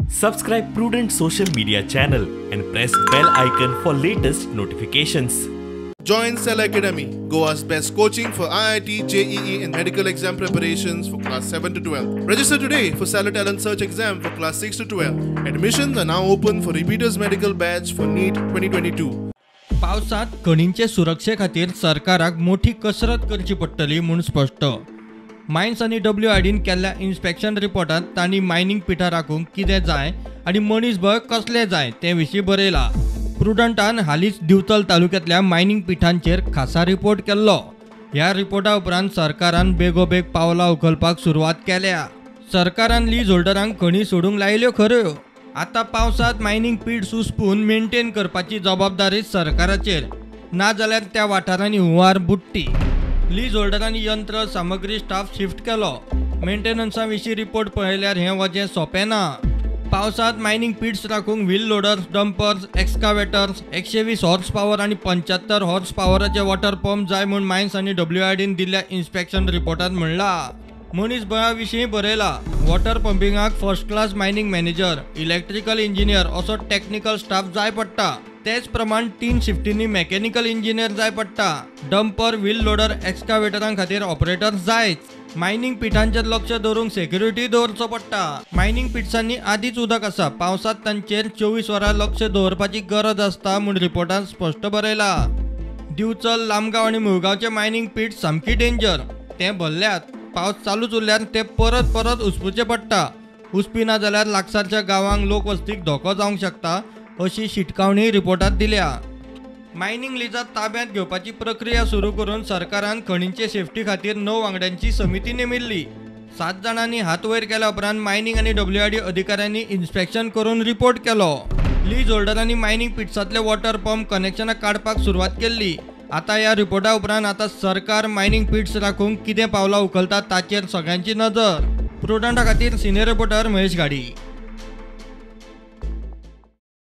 Subscribe Prudent social media channel and press bell icon for latest notifications. Join Cell Academy, Goa's best coaching for IIT, JEE and medical exam preparations for class 7 to 12. Register today for Stellar Talent Search exam for class 6 to 12. Admissions are now open for repeaters medical batch for NEET 2022. पावसात खणींचे सुरक्षे खातीर सरकाराक मोठी कसरत करची पडटली म्हूण स्पश्ट. मायन्स आनी डब्ल्यूआयडीन केल्ल्या इन्स्पेक्शन रिपोर्टांत तांणी मायनींग पिठां राखूंक कितें जाय आनी मनीसबळ कसलें जाय ते विशीं बरयलां. प्रुडंटान हालींच दिवचल तालुक्यांतल्या मायनींग पिठांचेर खासा रिपोर्ट केल्लो. ह्या रिपोर्टा उपरांत सरकारान बेगोबेग पावलां उखलपाक सुरवात केल्या. सरकारान लीज होल्डरांक खणी सोडूंक लायल्यो खऱ्यो, आतां पावसांत मायनींग पीट उसपून मेंटेन करपाची जबाबदारी सरकाराचेर, नाजाल्यार त्या वाठारांनी हुंवार बुडटी. लीज होल्डरांनी यंत्र सामग्री स्टाफ शिफ्ट केलो. मेंटेनन्सा विशीं रिपोर्ट पळयल्यार हें वजें सोंपें ना. पावसांत mining पिट्स राखूंक wheel loaders, dumpers, excavators, 120 horse power आनी 75 हॉर्स पावराचे वॉटर पंप जाय म्हूण मायन्स आनी डब्ल्यूआयडीन दिल्ल्या इन्स्पेक्शन रिपोर्टांत म्हणलां. मनीसबळा विशीं बरयलां. वॉटर पंपिंगाक first class mining manager, electrical engineer असो टॅक्निकल स्टाफ जाय पडटा. तेच प्रमाण 3 शिफ्टींनी मेकॅनिकल इंजिनियर जाय पडटा. डंपर, व्हील लोडर, एक्सकावेटरां खातीर ऑपरेटर जायच. मायनींग पिठांचेर लक्ष दवरूंक सेक्युरिटी दवरचो पडटा. मायनींग पिट्सांनी आदींच उदक आसा, पावसांत तांचेर 24 वरां लक्ष दवरपाची गरज आसता म्हूण रिपोर्टांत स्पश्ट बरयलां. दिवचल, लामगांव आनी मुळगांवचे मायनींग पीट सामकी डेंजर. ते भरल्यात, पावस चालूच उरल्यार ते परत परत उसपुचे पडटा. उसपी ना जाल्यार लागसारच्या गांवांक लोकवस्तीक धोको जावंक शकता अशी शिटकावणी रिपोर्टांत दिल्या. मायनींग लिजां ताब्यांत घेवपाची प्रक्रिया सुरू करून सरकारान खणींचे सेफ्टी खातीर 9 वांगड्यांची समिती नेमिल्ली. 7 जाणांनी हात वयर केल्या उपरांत मायनींग आनी डब्ल्यूआयडी अधिकाऱ्यांनी इन्स्पेक्शन करून रिपोर्ट केलो. लीज होल्डरांनी मायनींग पिट्सांतले वॉटर पंप कनेक्शनां काडपाक सुरवात केल्ली. आतां ह्या रिपोर्टा उपरांत आतां सरकार मायनींग पिट्स राखूंक कितें पावलां उखलता ताचेर सगळ्यांची नजर. प्रुडंटा खातीर सिनियर रिपोर्टर महेश घाडी.